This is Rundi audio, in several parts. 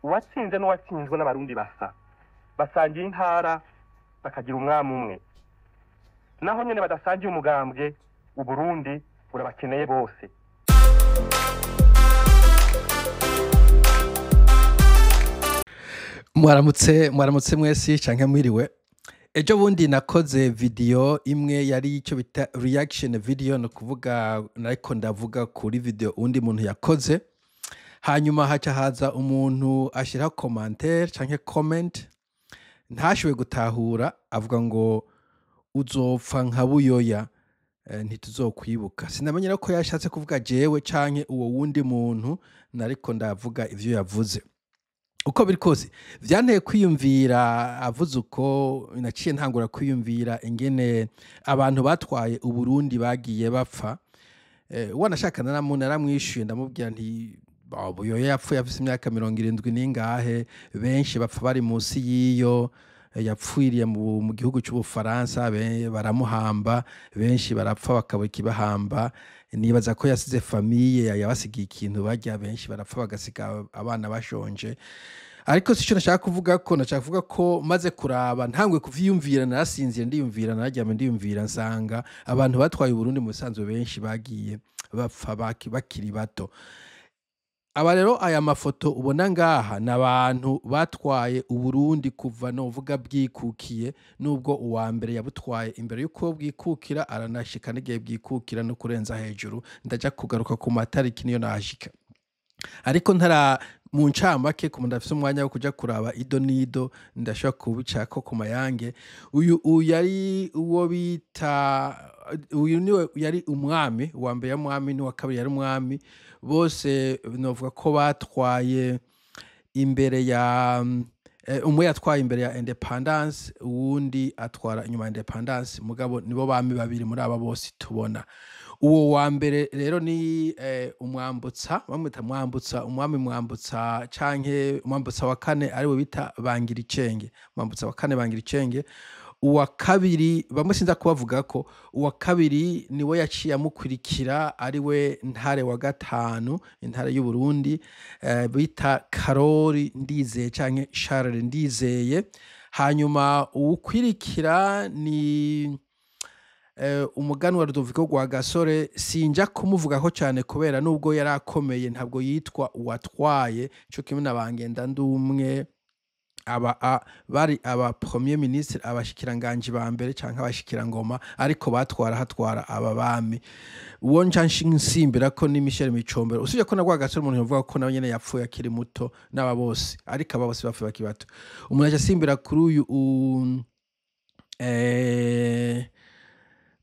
Uwatsinze n'uwatsinzwe n'Abarundi basa basangiye intara, bakagira umwami umwe, naho nyene badasangiye umugambwe. Uburundi burabakeneye bose. Mwaramutse, mwaramutse mwese canke mwiriwe. Ejo bundi nakoze video imwe yari icyo bita reaction video, ni ukuvuga nariko ndavuga kuri video undi muntu yakoze, hanyuma haca haza umuntu ashiraho commentaire canke comment ntashoboye gutahura, avuga ngo uzopfa nka Buyoya, ntituzokwibuka. Sinamenye rero ko yashatse kuvuga jewe canke uwo wundi muntu nariko ndavuga ivyo yavuze. Uko biri kose vyanteye kwiyumvira, avuze uko naciye ntangura kwiyumvira ingene abantu batwaye Uburundi bagiye bapfa. Wanashaka naramwishuye, ndamubwira nti Buyoya yapfuye afise imyaka 70 n'ingahe, benshi bapfa bari munsi y'iyo. Yapfiriye mu gihugu c'Ubufaransa, baramuhamba, benshi barapfa bakabura ikibahamba. Nibaza ko yasize famille, yabasigiye ikintu barya, benshi barapfa bagasiga abana bashonje. Ariko sico nashaka kuvuga, ko nashaka kuvuga ko maze kuraba ntangwe kuvyiyumvira, narasinzira ndiyumvira, nararyama ndiyumvira, nsanga abantu batwaye Uburundi mu bisanzwe benshi bagiye bapfa bakiri bato. Aba rero aya mafoto ubona ngaha ni abantu batwaye Uburundi kuva novuga bwikukiye, nubwo uwa mbere yabutwaye imbere y'uko bwikukira, aranashika n'igihe bwikukira no kurenza hejuru. Ndaja kugaruka ku matariki niyo nahashika, ariko ntara mu ncamake ku muntu afise umwanya wo kuja kuraba ido nido, ndashobora kubicako ku mayange. Uyu yari uwo bita, uyu niwe yari umwami uwa mbere, yari umwami, n'uwa kabiri yari umwami. Bose novuga ko batwaye imbere ya umwe yatwaye imbere ya indépendance, uwundi atwara inyuma ya indépendance, mugabo nibo bami babiri muri aba bose tubona. Uwo wa mbere rero ni Umwambutsa, bamwita Mwambutsa, umwami Mwambutsa canke Mwambutsa wa kane, ariwe bita Bangiricenge, Mwambutsa wa kane Bangiricenge. Uwa kabiri bamwe sinza kubavuga ko uwa kabiri niwe yaciye amukurikira, ariwe Ntare wa gatanu, Intare y'u Burundi, bita Karori Ndizeye canke Charles Ndizeye. Hanyuma uwukwirikira ni umuganwa Rudoviko Rwagasore. Sinja kumuvugako cyane kubera nubwo yari akomeye ntabwo yitwa uwatwaye, cyo kimwe na Bangenda Ndumwe. Aba bari aba premier ministre, abashikiranganji ba mbere canke abashikirangoma, ariko batwara hatwara aba bami. Uwo nca nsimbira ko ni Michel Micombero, usibye ko na Rwagasore umuntu yovuga ko nawe nyene yapfuye akiri muto n'aba bose, ariko aba bose bapfuye bakiri bato. Umuntu aca asimbira kuri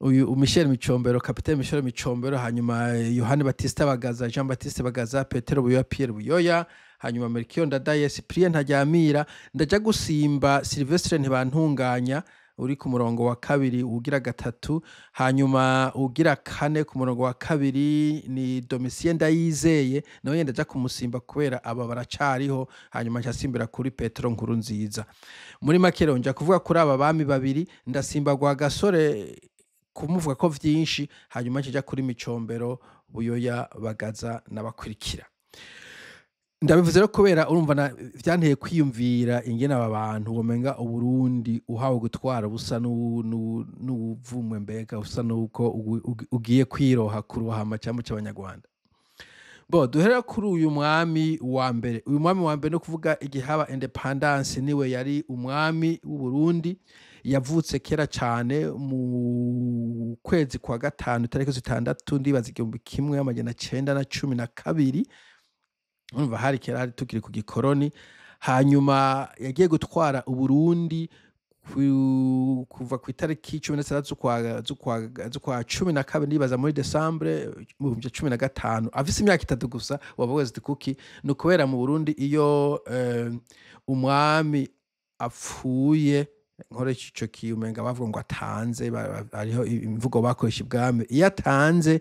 uyu Michel Micombero, Capitaine Michel Micombero, hanyuma Yohani Batista Bagaza, Jean Baptiste Bagaza, Petero Buyoya, Pierre Buyoya, hanyuma Melchior Ndadaye, Cyprien Ntaryamira. Ndaja gusimba Sylvestre Ntibantunganya uri ku murongo wa kabiri, ugira gatatu, hanyuma ugira kane ku murongo wa kabiri ni Domitien Ndayizeye, nawe nyene ndaja kumusimba kubera aba baracariho. Hanyuma nca simbira kuri Petero Nkurunziza. Muri make rero nja kuvuga kuri aba bami babiri, ndasimba Rwagasore kumuvuga ko vyinshi, hanyuma nca kuri Micombero, Buyoya, Bagaza n'abakurikira. Ndabivuze rero kubera urumva vyanteye kwiyumvira ingene aba bantu womenga Uburundi uhawe gutwara busa n'ubuvumwe, mbega usa nuko ugiye kwiroha kurohama cyangwa c'Abanyarwanda. Bo duhera kuri uyu mwami wa mbere. Uyu mwami wa mbere no kuvuga igihe haba indépendance niwe yari umwami w'u Burundi. Yavutse kera cyane mu kwezi kwa gatanu tariki 6, ndibaza 1912. Urumva hari kera, hari tukiri ku gikoroni. Hanyuma yagiye gutwara Uburundi kuva ku itariki 16 z'ukwa 12, ndibaza muri décembre mu 2015, afise imyaka 3 gusa. Wavuga ati kuki? Ni ukubera mu Burundi iyo umwami apfuye, nkoresha ico kiumenga bavuga ngo atanze, hariho imvugo bakoresha ibwami, iyo atanze.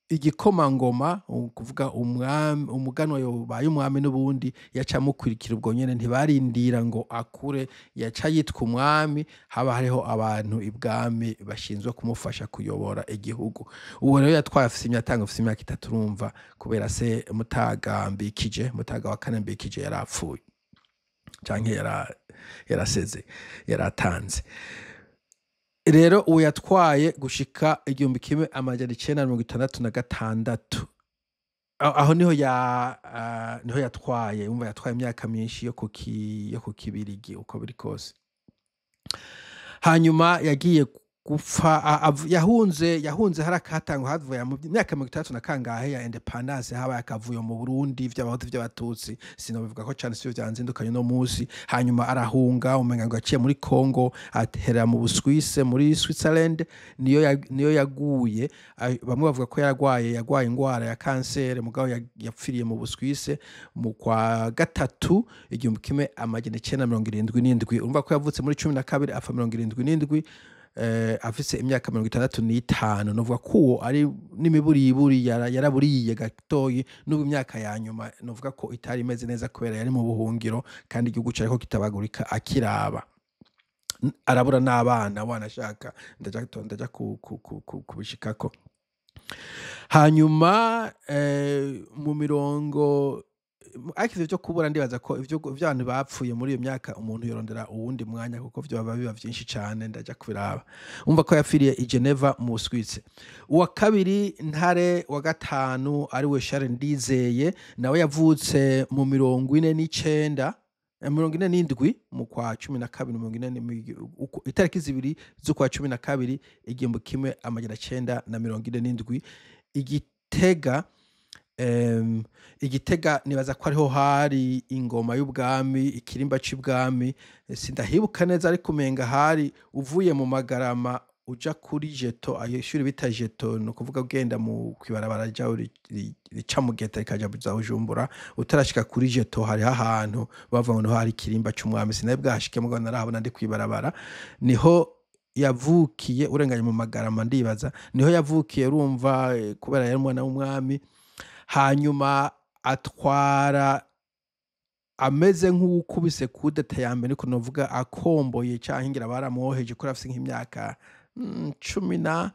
Igikomangoma, ukuvuga umwami, umuganwa yobaye umwami n'ubundi yaca amukurikira ubwo nyene, ntibarindira ngo akure, yaca yitwa umwami. Haba hariho abantu ibwami bashinzwe kumufasha kuyobora igihugu. Uwo rero yatwaye afise imyaka, afise imyaka 3, urumva, kubera se Mutaga Mbikije, Mutaga wa kane Mbikije, yarapfuye canke yaraseze, yaratanze. Rero uwo yatwaye gushika 1966. Aho niho ya niho yatwaye. Umva, yatwaye imyaka myinshi yo ku Kibirigi uko biri kose. Hanyuma yagiye gupfa yahunze hari akatangwa havuye mu myaka 60 na kangahe ya indépendance, habaye akavuyo mu Burundi vy'Abahutu, vy'Abatutsi, sinobivuga ko cane, sivyo vyanzindukanye no musi. Hanyuma arahunga, umenga ngo yaciye muri Congo, atera mu Buswise, muri Switzerland, niyo yaguye. Bamwe bavuga ko yaragwaye, yagwaye ingwara ya kanseri, mugabo yapfiriye mu Buswise mu kwa gatatu 1977. Urumva ko yavutse muri 12, apfa 77, afise imyaka 65. Novuga ko uwo ari n'imiburiburi yaraburiye gatoyi, n'ubu imyaka ya nyuma novuga ko itari imeze neza, kubera yari mu buhungiro kandi igihugu cariko kitabagurika akiraba. Arabura n'abana, wanashaka ndaja kubishikako. Hanyuma mu mirongo, ariko ivyo vyo kubura, ndibaza ko ivyo vy'abantu bapfuye muri iyo myaka umuntu yorondera uwundi mwanya, kuko vyoba biba vyinshi cane, ndaja kubiraba. Umva ko yapfiriye i Geneva mu Busuwisi. Uwa kabiri, Ntare wa gatanu, ari we Charles Ndizeye, nawe yavutse mu 49, 47, mu kwa 12, itariki 2 z'ukwa 12, 1947, Igitega. Igitega nibaza ko ariho hari ingoma y'ubwami, ikirimba c'ibwami. Sindahibuka neza, ariko umenga hari uvuye mu Magarama uja kuri Jeto, ayo ishuri bita Jeto, ni ukuvuga ugenda mu kwibarabara rica mu Geta rikaja za Bujumbura, utarashika kuri Jeto hariho ahantu bavuga ngo niho hari ikirimba c'umwami. Sinari bwahashike, mugabo narahabona ndi kwibarabara. Niho yavukiye, urenganye mu Magarama, ndibaza niho yavukiye. Urumva, kubera yari umwana w'umwami. Hanyuma atwara ameze nk'uwukubise kudeta ya mbere, niko novuga, akomboye canke ngira baramwoheje, kuri afise nk'imyaka 18.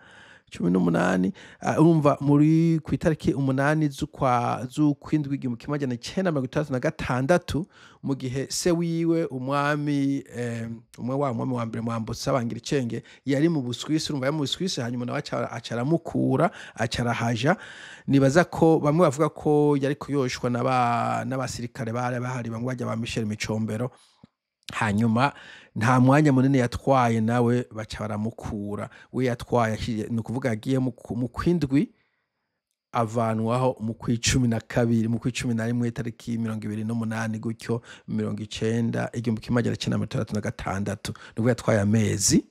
Urumva muri kw'itariki 8 z'ukwindwi 1966, mu gihe se wiwe umwami, umwe wa mwami wa mbere Mwambutsa Bangiricenge, yari mu Buswisi. Urumva yari mu Buswisi, hanyuma nawe aca aramukura, aca arahaja. Nibaza ko bamwe bavuga ko yari kuyoshwa n'abasirikare bari bahari, bamwe barya ba Michel Micombero. Hanyuma nta mwanya munini yatwaye, nawe baca baramukura. We yatwaye ni ukuvuga yagiye mu kwindwi, avanwaho mu kw'icumi na kabiri, mu kw'icumi na rimwe, tariki 28 gutyo, 90, 1966, nibwo yatwaye amezi.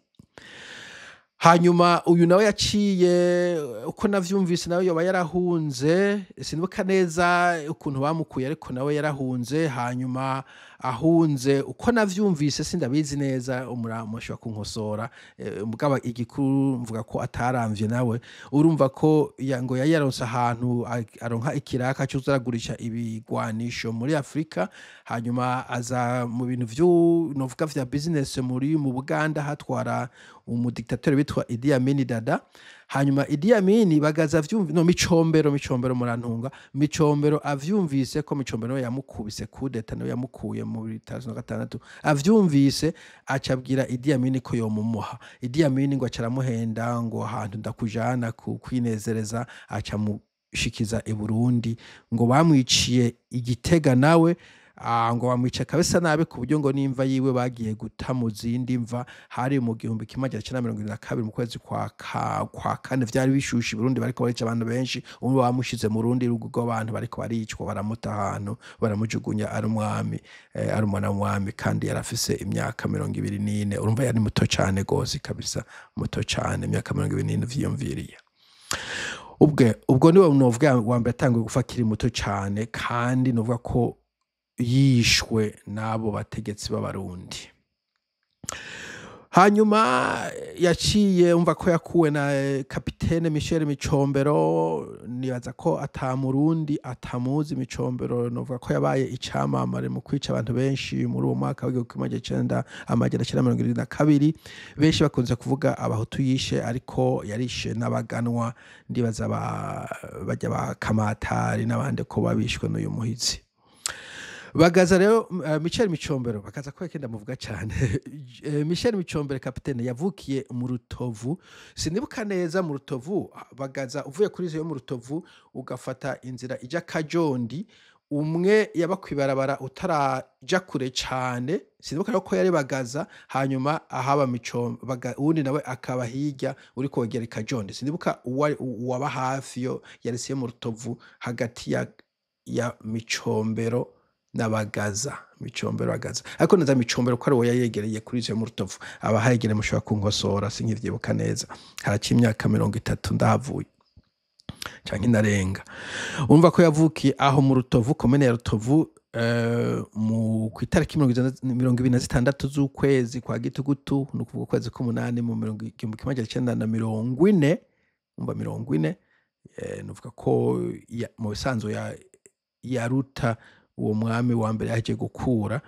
Hanyuma uyu nawe yaciye, uko navyumvise, nawe yoba yarahunze, sinibuka neza ukuntu bamukuye, ariko nawe yarahunze. Hanyuma ahunze, uko navyumvise, sindabizi neza, mushobora kunkosora, mugabo igikuru mvuga ko ataramvye nawe. Urumva ko ngo yari yaronse ahantu aronka ikiraka co aragurisha ibigwanisho muri Afrika. Hanyuma aza mu bintu vyu novuga vya business mu Buganda, hatwara umudiktateur bitwa Idi Amin Dada. Hanyuma Idi Amin bagaza vyumva, no Micombero, Micombero, murantunga, Micombero avyumvise ko Micombero yamukubise kudeta, nawe yamukuye mu 1966, avyumvise acabwira Idi Amin ko yomumuha. Idi Amin ngo acaramuhenda ngo ahantu ndakujana ku kwinezereza, aca mushikiza i Burundi. Ngo bamwiciye Igitega nawe. Ngo bamwica kabisa nabi, ku buryo ngo n'imva yiwe bagiye guta mu zindi mva. Hari mu 1972, mu kwezi kwa kane, vyari bishushe i Burundi, bariko barica abantu benshi. Ubu bamushize mu rundi rugo rw'abantu bariko baricwa, baramuta ahantu, baramujugunya, ari umwami, ari umwana w'umwami, kandi yarafise imyaka 24. Urumva yari muto cane gose kabisa, muto cane, imyaka 24 vyiyumviriye. Ubwe ubwo niwe novuga wa mbere atanguye gupfa akiri muto cane, kandi novuga ko yishwe n'abo bategetsi b'Abarundi. Hanyuma yaciye umva ko yakuwe na kapitene Michel Micombero. Nibaza ko ata Murundi atamuzi Micombero. Novuga ko yabaye icamamare mu kwica abantu benshi muri uwo mwaka w'1972. Benshi bakunze kuvuga Abahutu yishe, ariko yarishe n'Abaganwa. Ndibaza bajya ba Kamatari n'abandi ko babishwe n'uyu muhizi Bagaza. Rero Michel Micombero, Bagaza ko kenda muvuga cyane. Michel Micombero kapitene yavukiye mu Rutovu, sinibuka neza mu Rutovu. Bagaza uvuye kuri izo yo mu Rutovu ugafata inzira ija Kajondi, umwe yaba kwibarabara utaraja kure cane, sinibuka rero ko yari Bagaza. Hanyuma ahaba Micombero, uwundi nawe akaba hirya uriko wegera Kajondi. Sinibuka uwaba hafi yo yarisiye mu Rutovu hagati ya Micombero n'Abagaza, Micombero, Bagaza, ariko neza Micombero ko ari uwo yayegereye kuri izo mu Rutovu. Abahayegereye mushobora kunkosora, sinkivyibuka neza, haraciye imyaka 30 ndahavuye canke inarenga. Urumva ko yavukiye aho mu Rutovu, komine ya Rutovu, mu kw'itariki 26 z'ukwezi kwa Gitugutu, ni ukuvuga ukwezi k'umunani, mu 1940. Umva, 40, nuvuga ko mu bisanzwe yaruta uwo mwami wa mbere yaje gukura.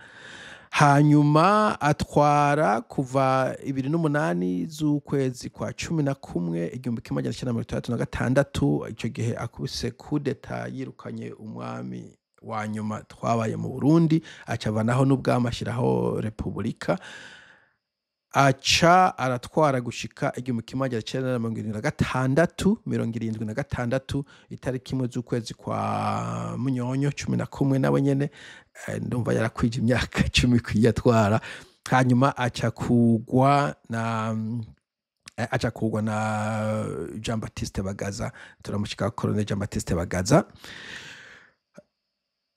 Hanyuma atwara kuva 28 z'ukwezi kwa 11 1966. Icyo gihe akubise kudeta yirukanye umwami wa nyuma twabaye mu Burundi, aca avanaho n'ubwami, ashyiraho repubulika. Aca aratwara gushika 1976, 76, itariki 1 z'ukwezi kwa Munyonyo 11. Nawe nyene ndumva yarakwije imyaka 10 kwiyatwara. Hanyuma aca kugwa na Jean Baptiste Bagaza. Turamushika Colonel Jean Baptiste Bagaza.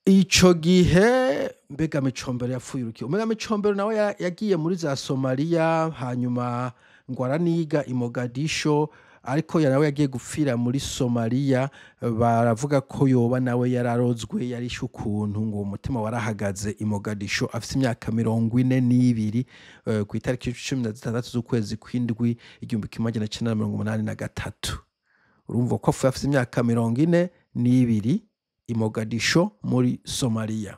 Ico gihe mbega Micombero yapfuye uruki? Umenga Micombero nawe yagiye muri za Somalia, hanyuma ngo araniga i Mogadisho, ariko nawe yagiye gupfira muri Somalia. Baravuga ko yoba nawe yararozwe, yarishe ukuntu ngo umutima warahagaze i Mogadisho afise imyaka 42, ku itariki 16 z'ukwezi kw'indwi 1983. Urumva ko apfuye afise imyaka 42 i Mogadisho muri Somalia.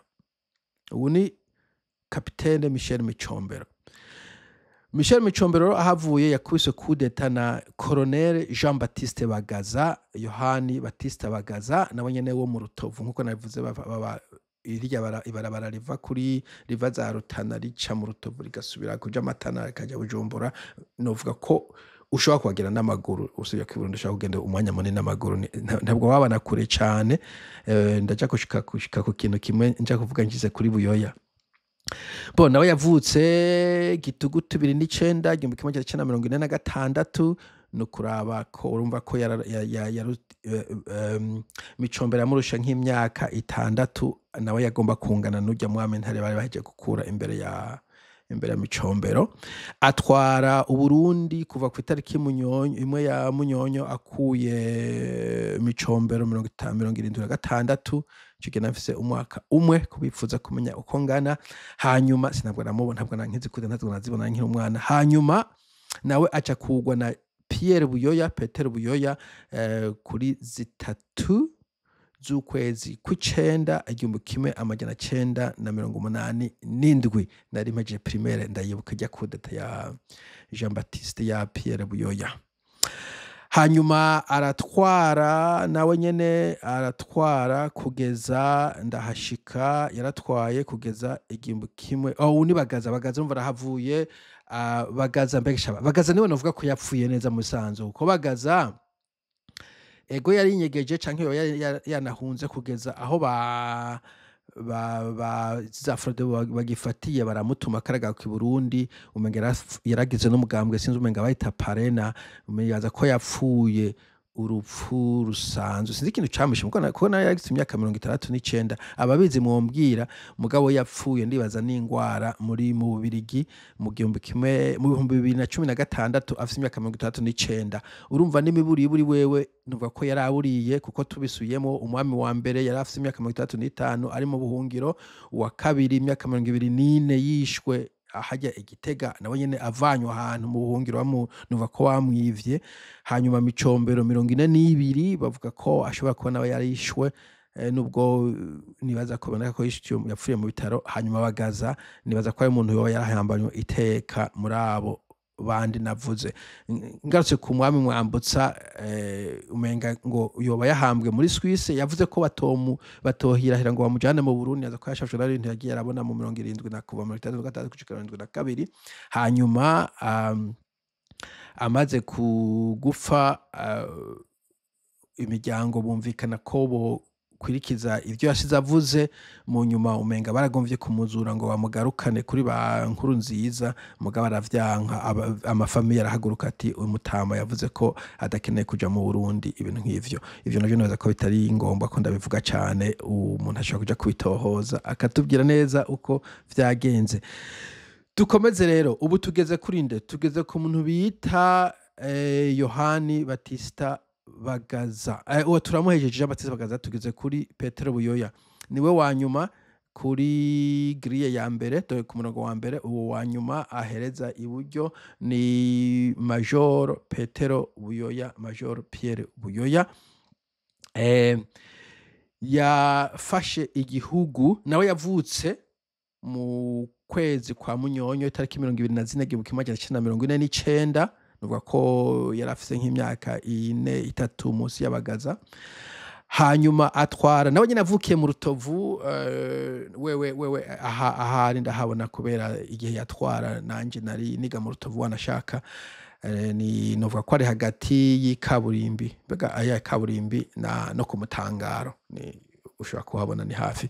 Ubu ni kapitene Michel Micombero. Michel Micombero ahavuye yakubise kudeta na Colonel Jean Baptiste Bagaza, Yohani Baptiste Bagaza, nawe nyene wo mu Rutovu nkuko nabivuze. Baba irya ibarabara riva kuri riva za Rutana rica mu Rutovu rigasubira kuja Matana rikaja Bujumbura. Novuga ko ushobora kuhagera n'amaguru, usibye ko i Burundi ushobora kugenda umwanya munini n'amaguru, ntabwo wabana kure cane. Ndaja gushika ku kintu kimwe nja kuvuga ngize kuri Buyoya. Bo nawe yavutse Gitugutu 29 1946. No kuraba ko urumva ko Micombero yamurusha nk'imyaka 6. Nawe yagomba kungana n'urya mwami Ntare bari bahejeje gukura imbere ya Micombero. Atwara Uburundi kuva ku itariki Munyonyo, 1 ya Munyonyo, akuye Micombero, 50 76. Ico gihe nafise umwaka 1, kubifuza kumenya uko ngana. Hanyuma sinabwo namubona, ntabwo nankizi kude, ntabwo nazibona nkiri umwana. Hanyuma nawe aca kugwa na Pierre Buyoya, Peter Buyoya, kuri 3 z'ukwezi kw'icenda 1987. Nari maje primaire, ndayibuka ijya kudeta ya Jean Baptiste, ya Pierre Buyoya. Hanyuma aratwara, nawe nyene aratwara kugeza, ndahashika, yaratwaye kugeza igihumbi kimwe, oh, ni Bagaza. Bagaza umva arahavuye. Bagaza, mbega shaba Bagaza niwe novuga ko yapfuye neza mu bisanzwe, kuko Bagaza ego yarinyegeje canke yoba yanahunze kugeza aho ba za Frodebu bagifatiye baramutuma akaraga ku Burundi. Umenga yaragize n'umugambwe, sinzi, umenga bayita Parena. Umenga ko yapfuye urupfu rusanzwe, sinzi ikintu camishe, kuko nawe yaragize imyaka 69. Ababizi mwombwira. Mugabo yapfuye, ndibaza n'ingwara, muri mu Bubirigi mu gihumbi kimwe mu 2016, afise imyaka 69. Urumva n'imiburi buri wewe nuvuga ko yaraburiye, kuko tubisubiyemo, umwami wa mbere yari afise imyaka 65 ari mu buhungiro, uwa kabiri imyaka 24 yishwe. Hajya Igitega nawe nyene avanywe ahantu mu buhungiro, bamu ko bamwivye. Hanyuma Micombero 42, bavuga ko ashobora kuba nawe yarishwe, nubwo nibaza ko boneka ko yapfuye mu bitaro. Hanyuma Bagaza, nibaza ko ari umuntu yoba yarahambanywe iteka muri abo bandi navuze. Ngarutse ku mwami Mwambutsa, umenga ngo yoba yahambwe muri Suisse. Yavuze ko batohirahira ngo bamujane mu Burundi, aza ko yashafwe n'ibintu yagiye arabona mu 70 na kuva 66 gushika 72. Hanyuma amaze kugufa, imiryango bumvikana ko bokwirikiza ivyo yashize avuze. Mu nyuma umenga baragomvye kumuzura ngo bamugarukane kuri ba nkuru nziza, mugabo aravyanka. Amafamiye arahaguruka ati uyu mutama yavuze ko adakeneye kuja mu Burundi, ibintu nk'ivyo. Ivyo navyo nibaza ko bitari ngombwa ko ndabivuga cane, umuntu ashobora kuja kubitohoza akatubwira neza uko vyagenze. Dukomeze rero. Ubu tugeze kuri nde? Tugeze ku muntu bita Yohani Batista Bagaza. Uwo turamuhejeje, Jean Batista Bagaza. Tugeze kuri Petero Buyoya, niwe wa nyuma kuri grille ya mbere. Dore ku murongo wa mbere, uwo wa nyuma ahereza iburyo ni Major Petero Buyoya, Major Pierre Buyoya. Yafashe igihugu, nawe yavutse mu kwezi kwa Munyonyo, itariki 24, 1949. Nuvuga ko yari afise nk'imyaka 4, 3 munsi y'Abagaza. Hanyuma atwara, nawe nyine avukiye mu Rutovu. Wewe aha ahari ndahabona kubera igihe yatwara nanje nari niga mu Rutovu. Wanashaka ni novuga ko ari hagati y'ikaburimbi, mbega aya kaburimbi na no ku Mutangaro, ni ushobora kuhabona, ni hafi.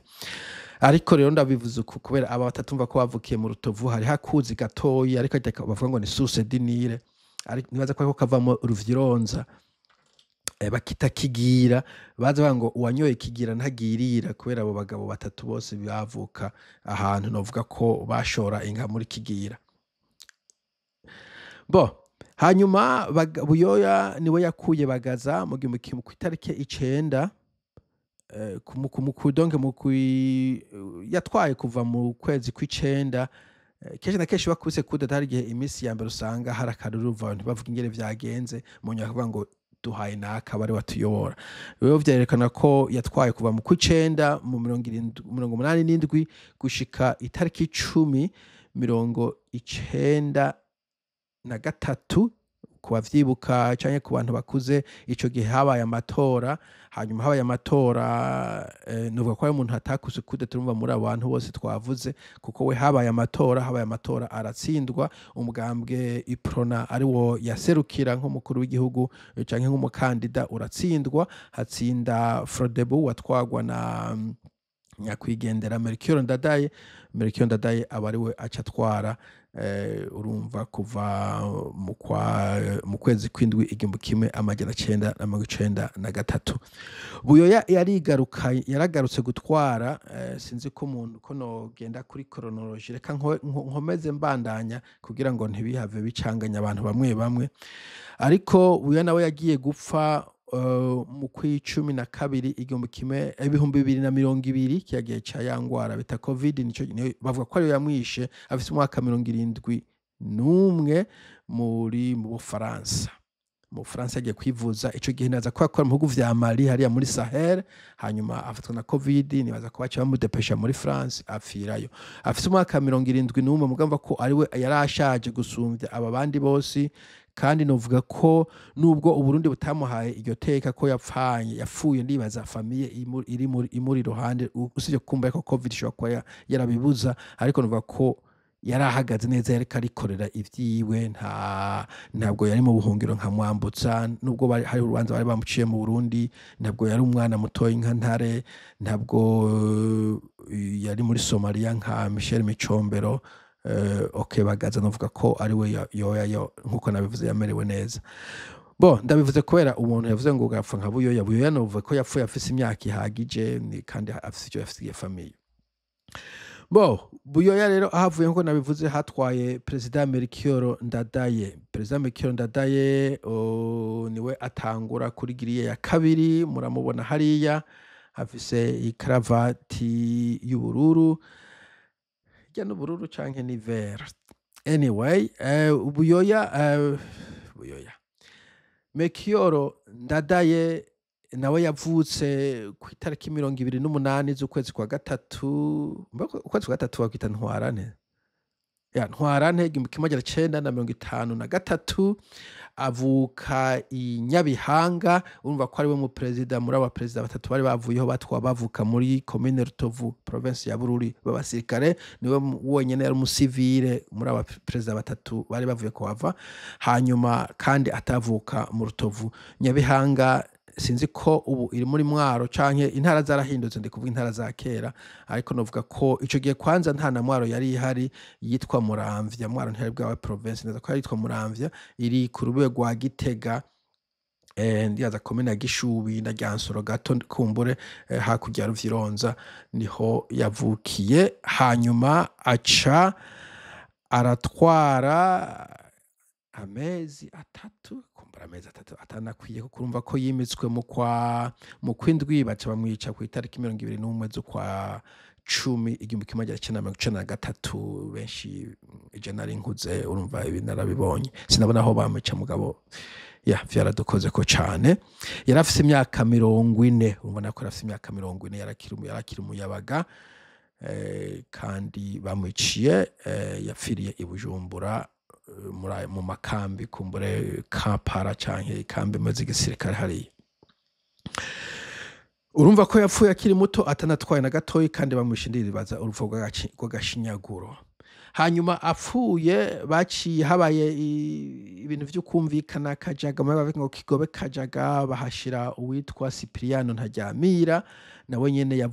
Ariko rero ndabivuze uku kubera aba batatumva ko bavukiye mu Rutovu, hari hakuzi gatoyi, ariko bavuga ngo ni source du Nil, ariko nibaza ko ariko kavamo Ruvyironza, bakita Kigira. Baza bavuga ngo uwanyoye Kigira ntagirira, kubera abo bagabo batatu bose bavuka ahantu novuga ko bashora inka muri Kigira. Bo hanyuma Buyoya niwe yakuye Bagaza mu 1000 ku itariki 9, donc yatwaye kuva mu kwezi kw'icenda. Kenshi na kenshi bakubise kudeta, hari igihe iminsi ya mbere usanga hari akaruruva, abantu bavuga ingene vyagenze, mu nyuma bakavuga ngo duhaye naka bari batuyobora. Rero vyerekana ko yatwaye kuva mu kw'icenda mu 70, 87 gushika itariki 10, 93. Ku bavyibuka canke ku bantu bakuze, ico gihe habaye amatora. Hanyuma habaye amatora, novuga ko ari umuntu atakuse kudeta, urumva, muri abo bantu bose twavuze, kuko we habaye amatora aratsindwa. Umugambwe Uprona ari wo yaserukira nk'umukuru w'igihugu canke nk'umukandida uratsindwa, hatsinda Frodebu watwagwa na nyakwigendera Melchior Ndadaye. Melchior Ndadaye aba ari we aca atwara, urumva, kuva mu kwezi kw'indwi 1993. Buyoya yarigaruka, yaragarutse gutwara. Sinzi ko umuntu ko nogenda kuri chronologie, reka nkomeze mbandanya kugira ngo ntibihave bicanganya abantu bamwe bamwe. Ariko Buyoya nawe yagiye gupfa mu kw'icumi na kabiri 2020, kiya gihe ca ya ngwara bita Covid. Nico niyo bavuga ko ariyo yamwishe, afise umwaka 71, mu Bufaransa. Mu Bufaransa yagiye kwivuza ico gihe, naza ko akora mu bihugu vya Mali, hariya muri Sahel. Hanyuma afatwa na Covid, nibaza ko baca bamudepesha muri France, apfirayo afise umwaka 71. Mugamba ko ariwe yari ashaje gusumvya aba bandi bose. Kandi novuga ko nubwo Uburundi butamuhaye iryo teka ko yapfanye, yapfuye, ndibaza famille imuri iruhande, usibye kumva ko Covid ishobora kuba yarabibuza, ariko novuga ko yari ahagaze neza, yariko arikorera ivyiwe, ntabwo yari mu buhungiro nka Mwambutsa, nubwo bari hari urubanza bari bamuciye mu Burundi. Ntabwo yari umwana mutoyi nka Ntare, ntabwo yari muri Somalia nka Michel Micombero. Okay, Bagaza novuga ko ari we yoya yo nkuko nabivuze yamerewe neza. Bo ndabivuze kubera umuntu yavuze ngo gapfa nka Buyoya. Buyoya novuga ko yapfuye afise imyaka ihagije, kandi afise icyo yafisiye famille. Bo Buyoya rero ahavuye, nkuko nabivuze, hatwaye Perezida Melchior Ndadaye. Perezida Melchior Ndadaye niwe atangura kuri grille ya kabiri. Muramubona hariya afise ikaravati y'ubururu. Irya n'ubururu canke ni vert? Anyway, Buyoya, Buyoya Melchior Ndadaye nawe yavutse ku itariki 28 z'ukwezi kwa gatatu. Mbega ukwezi kwa gatatu bakwita ntwarante? Ya, ntwarante, 1953, avuka i Nyabihanga. Urumva ko ariwe mu perezida muri aba perezida batatu bari bavuyeho batwa bavuka muri komine Rutovu, province ya Bururi, b'abasirikare. Niwe wenyene yari umusivile muri aba perezida batatu bari bavuye kuhava, hanyuma kandi atavuka mu Rutovu. Nyabihanga sinzi ko ubu iri muri Mwaro canke intara zarahindutse, ndi kuvuga intara za kera, ariko novuga ko ico gihe kwanza nta na Mwaro yari ihari, yitwa Muramvya. Mwaro ntiyari bwawe province neza ko yitwa Muramvya, iri ku rubebe rwa Gitega, ndibaza komine ya Gishubi na Ryansoro gato kumbure, hakurya ya Ruvyironza niho yavukiye. Hanyuma aca aratwara amezi 3, kumbura amezi 3 atanakwiye, kuko urumva ko yimitswe mu kwindwi, baca bamwica ku itariki 21 z'ukwa cumi 1993. Benshi ije nari nkuze, urumva ibi narabibonye, sinabona aho bamwica, mugabo ya vyaradukoze ko cane. Yari afise imyaka 40, urumva ko yari afise imyaka 40, yarakiri umuyabaga, kandi bamwiciye, yapfiriye i Bujumbura, mu makambi, kumbure Kampala canke ikambi imwe z'igisirikare hariya. Urumva ko yapfuye akiri muto, atanatwaye na gatoyi, kandi bamwishe ndiribaza urupfu rw'agashinyaguro. Hanyuma apfuye baciye habaye ibintu vyo kumvikana Kajaga, muri bavuga ngo Kigobe Kajaga, bahashira uwitwa Cipriano Ntaryamira. Nawe nyene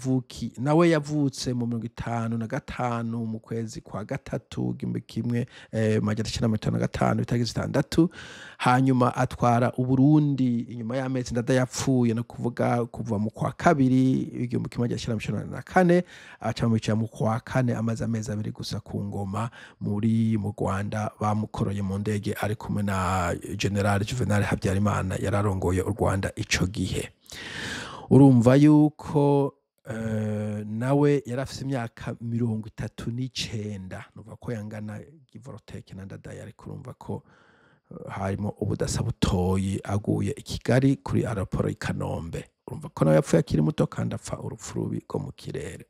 nawe yavutse mu 55 mu kwezi kwa gatatu 1955, itariki 6. Hanyuma atwara Uburundi inyuma y'amezi Ndadaye yapfuye, no kuvuga kuva mu kwa kabiri 1994, aca bamwica mu kwa kane, amaze amezi 2 gusa ku ngoma mu Rwanda. Bamukoroye mu ndege ari kumwe na General Juvenal Habyarimana yararongoye u Rwanda ico gihe. Urumva yuko nawe yari afise imyaka 39, nuvuga ko yangana Givoroteke na Ndadaye, ariko urumva ko harimo ubudasa butoyi. Aguye i Kigali kuri aéroport i Kanombe. Urumva ko nawe yapfuye akiri muto kandi apfa urupfu rubi rwo mu kirere.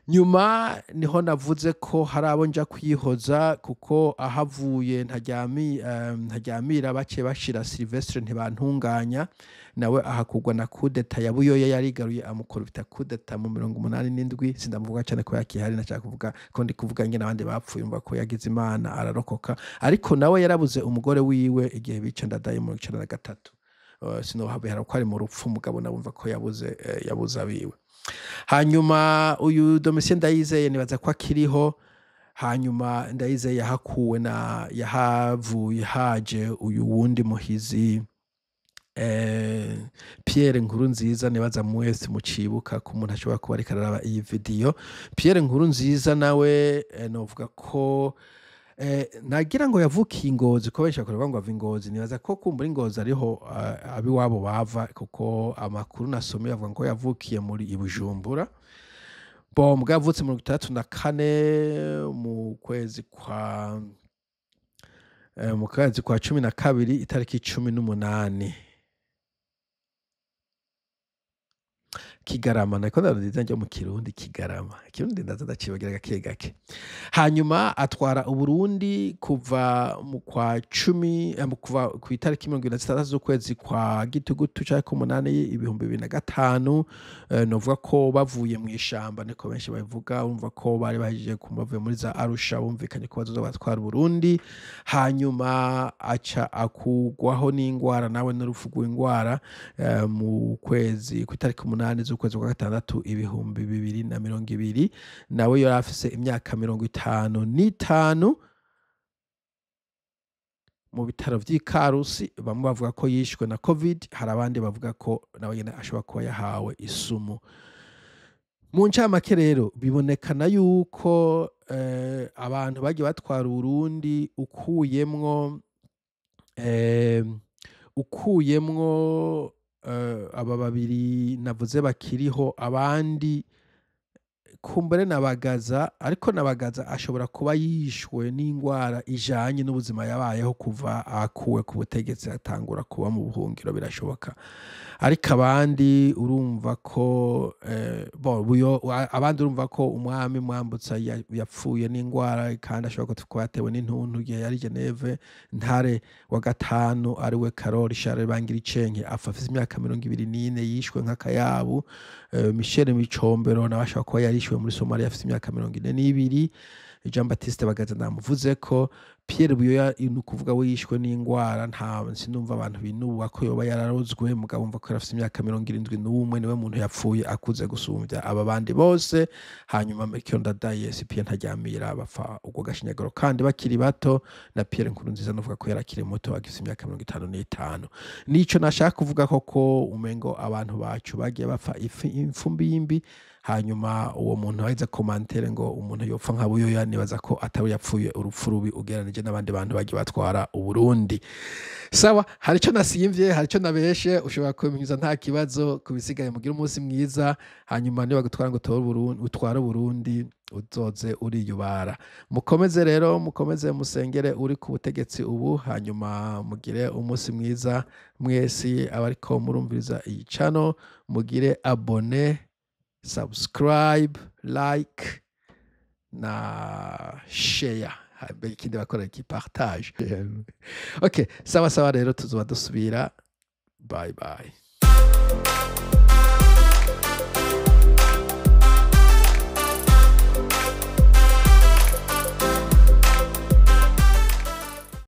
Nyuma niho navuze ko hari abo nja kwihoza, kuko ahavuye Ntaryamira baciye bashira Sylvestre Ntibantunganya, nawe ahakugwa na kudeta ya Buyoya, yarigaruye amukora kudeta mu 87. Sindamuvuga cyane ko yakihari, nashaka kuvuga ko ndi kuvuga ingene abandi bapfuye. Umva ko yagize Imana ararokoka, ariko nawe yarabuze umugore wiwe igihe bica Ndadaye mu 93. Sinohabera ko ari mu rupfu, mugabo nabumva ko yabuze abiwe. Hanyuma uyu Domitien Ndayizeye nibaza ko akiriho. Hanyuma Ndayizeye yahakuwe na yahavuye haje uyu wundi muhizi, Pierre Nkurunziza. Nibaza mwese mucibuka ko umuntu ashobora kuba ariko araraba iyi video. Pierre Nkurunziza nawe, novuga ko nagira ngo yavukiye i Ngozi, ko benshi bakora ngo ava i Ngozi. Nibaza ko kumbura i Ngozi ariho abiwabo bava, kuko amakuru nasomye avuga ngo yavukiye muri i Bujumbura. Bon, mbwa yavutse 64 mu kwezi kwa 12, itariki 18, Kigarama. Nako ndarudiza njya mu Kirundi, Kigarama, Kirundi ndaza ndacibagira gake gake. Hanyuma atwara Uburundi kuva mu kwa cumi, kuva ku itariki 26 z'ukwezi kwa gitugutu canke k'umunani 2005. Novuga ko bavuye mu ishamba, niko benshi babivuga. Urumva ko bari bahejeje bavuye muri za Arusha, bumvikanye ko bazoza batwara Uburundi. Hanyuma aca akugwaho n'ingwara, nawe n'urupfu rw'ingwara, mu kwezi ku itariki 8 z'ukwezi kwa gatandatu 2020. Nawe yari afise imyaka 55, mu bitaro vy'i Karusi. Bamwe bavuga ko yishwe na Covid, hari abandi bavuga ko nawe nyene ashobora kuba yahawe isumu. Mu ncamake rero bibonekana yuko abantu bagiye batwara Uburundi, ukuyemwo aba babiri navuze bakiriho, abandi Kumbure na Bagaza, ariko na Bagaza ashobora kuba yishwe n'ingwara ijanye n'ubuzima yabayeho kuva akuwe ku butegetsi atangura kuba mu buhungiro, birashoboka. Ariko abandi urumva ko bon, abandi urumva ko umwami Mwambutsa yapfuye n'ingwara, kandi ashobora kuba yatewe n'intuntu igihe yari Geneve. Ntare wa gatanu, ariwe Karori Charles Bangiricenke, apfa afise imyaka 24, yishwe nk'akayabu. Michel Micombero nawe ashobora kuba yarishwe muri Somalia afise imyaka 42. Jean Baptiste Bagaza namuvuze ko. Pierre Buyoya ni ukuvuga we yishwe n'ingwara, nta sinumva abantu binuba ko yoba yararozwe, mugabo umva ko yari afise imyaka 71, niwe muntu yapfuye akuze gusumvya aba bandi bose. Hanyuma Melchior Ndadaye, Cyprien Ntaryamira bapfa ubwo gashinyaguro kandi bakiri bato, na Pierre Nkurunziza novuga ko yari akiri muto, agifise imyaka 55. Nico nashaka kuvuga koko, umengo abantu bacu bagiye bapfa imfumbi y'imbi. Hanyuma uwo muntu aheze commentaire ngo umuntu yopfa nka Buyoya, nibaza ko atari yapfuye urupfu rubi ugereranije n'abandi bantu bagiye batwara Uburundi. Sawa, hari ico nasimvye, hari ico nabeshe, ushobora kubinyuza, nta kibazo. Kubisigaye mugire umunsi mwiza. Hanyuma niba gutwara ngo utore Uburundi, utware Uburundi, uzoze uriyubara. Mukomeze rero, mukomeze musengere uri ku butegetsi ubu. Hanyuma mugire umunsi mwiza mwese abariko murumviriza iyi channel, mugire abonner, subscribe, like na share. Habe ikindi bakora iki, partage. Okay, sawa sawa rero, tuzoba dusubira. Bye bye.